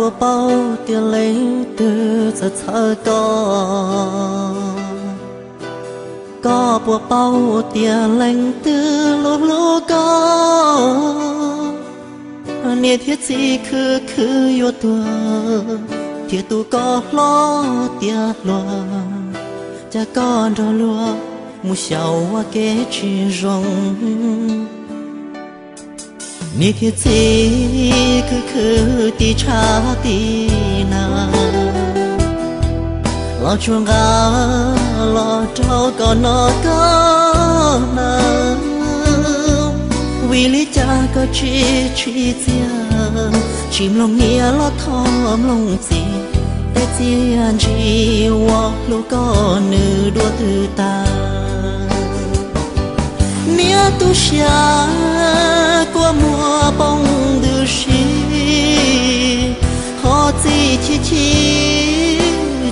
Puas paub tias leej twg txawv txhawv koj? Koj puas paub tias leej twg hlub hlub koj? Niam thiab txiv khwv khwv yuav tuag, thiab tus koj hlob tiav hluas, cas koj nrog luag mus xyaum ua kev tsis zoo. Niam thiab txiv khwv khwv tiv tshav tiv na, los tsuas nqa los rau koj noj koj hnav. Vim li cas koj tsis tsim txiaj, tsis mloog niam los thov mloog txiv, tej txiaj ntsig uas hlub koj nws dua twg tag. Niam tu siav kua muag poob ntws si, ho txiv chim chim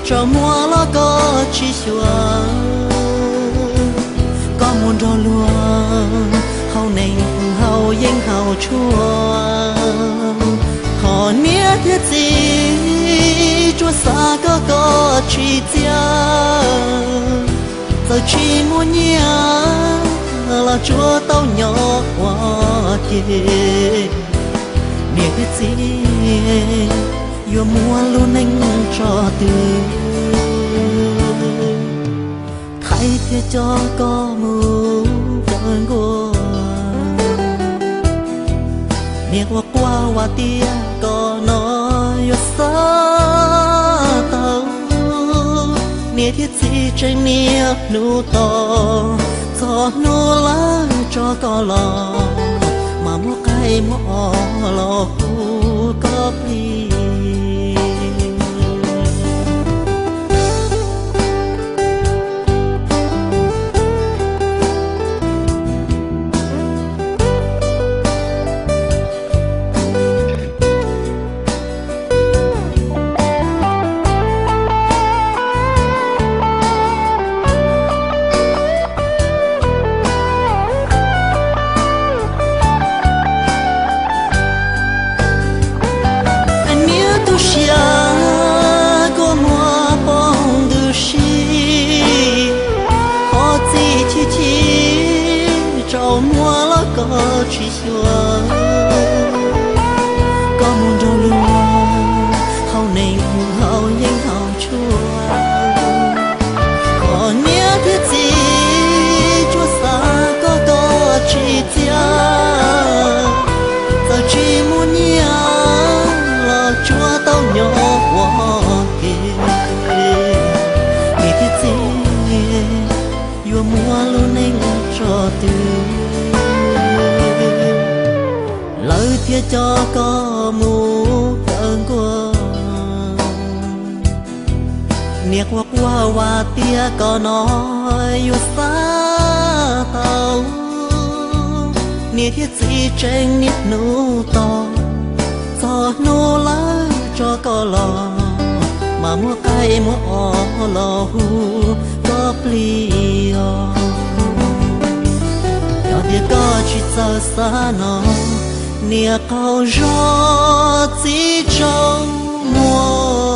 tsaus muag los koj tsis xyuas. Koj mus nrog luag haus neeg haus yeeb haus tshuaj, ho niam thiab txiv tsuas xav koj koj tsim txiaj. Txawm tsis muaj nyiaj los tsuas tau nyob ua ke. Niam thiab txiv yuav muab lub neej tso twg, thaiv thiab coj koj mus kawm nkuaj. Niam ua quaj ua tias koj no yuav xav tau, niam thiab txiv tseem niaj hnub tos, txog hnub lawv tso koj los, mas muab qaib muab os los hu koj plig. Niam tu siav kua muag poob ntws si, ho txiv chim chim tsaus muag los koj tsis xyuas. Koj mus nrog luag haus neeg haus yeeb haus tshuaj, ho niam thiab txiv tsuas xav koj koj tsim txiaj. Txawm tsis muaj nyiaj los tsuas tau nyob ua ke. Niam thiab txiv yuav muab lub neej tso twg, lawv thiaj coj koj mus kawm nkuaj. Niam quaj quaj ua tias koj no yuav xav tau, niam thiab txiv tseem niaj hnub tos, txog hnub lawv tso koj los, mas muab qaib muab os los hu koj plig os. Yog tias koj tsis txawj xav no, niam qaug zog txiv tsaus muag.